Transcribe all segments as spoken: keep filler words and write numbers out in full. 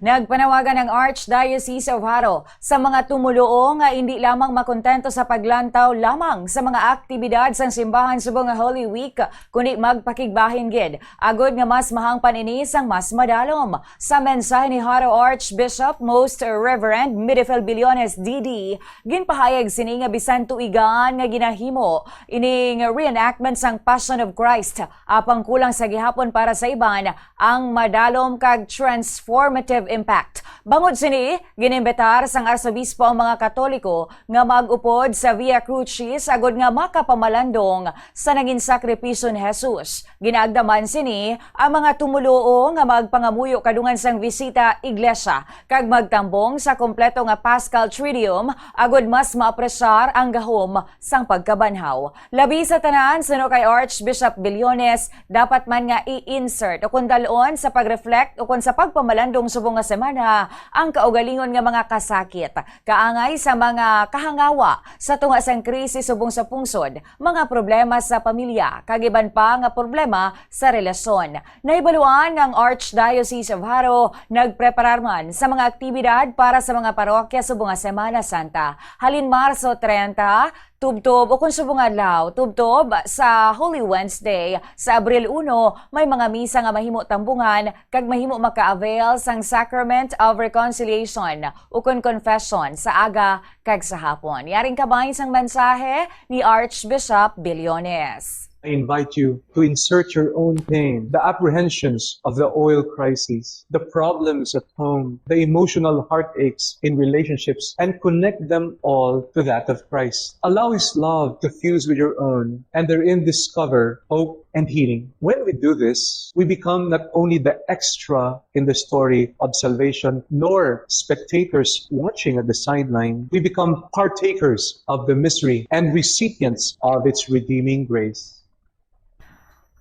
Nagpanawagan ang Archdiocese of Jaro sa mga tumoluo nga indi lamang makontento sa paglantaw lamang sa mga aktibidad sang simbahan subong nga Holy Week, kundi magpakigbahin gid agud nga mas mahangpan ini sang mas madalom. Sa mensahe ni Jaro Archbishop Most Reverend Midifel Billones D D, ginpahayag sini nga bisan tuigan nga ginahimo ining reenactment sang Passion of Christ, apang kulang sa gihapon para sa iban ang madalom kag transformative impact. Bangod sini, ginimbitar sang Arsobispo ang mga Katoliko nga mag-upod sa Via Crucis agud nga makapamalandong sa nangin sakripisyo ni Jesus. Ginaagda man sini ang mga tumoluo nga magpangamuyo kadungan sang bisita iglesia kag magtambong sa kompleto nga Paschal Triduum agud mas maapresyar ang gahom sang pagkabanhaw. Labi sa tanan, suno kay Archbishop Billones, dapat man nga i-insert o kon dal-on sa pag-reflect o kon sa pagpamalandong subong nga semana ang kaugalingon nga mga kasakit, kaangay sa mga kahangawa sa tunga sang krisis subong sa pungsod, mga problema sa pamilya, kag iban pa nga problema sa relasyon. Nahibaluan nga ang Archdiocese of Jaro nagpreparar man sa mga aktibidad para sa mga parokya subong nga Semana Santa. Halin Marso treinta, tubtob o kon subong adlaw, tubtob sa Holy Wednesday, sa Abril uno, may mga misa nga mahimo tambungan kag mahimo maka-avail sang Sacrament of Reconciliation ukon confession sa aga kag sa hapon. Yaring kabay sang mensahe ni Archbishop Billones. I invite you to insert your own pain, the apprehensions of the oil crisis, the problems at home, the emotional heartaches in relationships, and connect them all to that of Christ. Allow His love to fuse with your own, and therein discover hope and healing. When we do this, we become not only the extra in the story of salvation, nor spectators watching at the sideline. We become partakers of the mystery and recipients of its redeeming grace.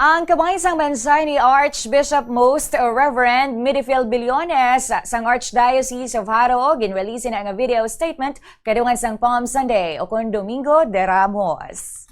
Ang kabay sang mensahe ni Archbishop Most Reverend Midifil Billones sang Archdiocese of Jaro, ginrelease na nga video statement kadungan sang Palm Sunday o kon Domingo de Ramos.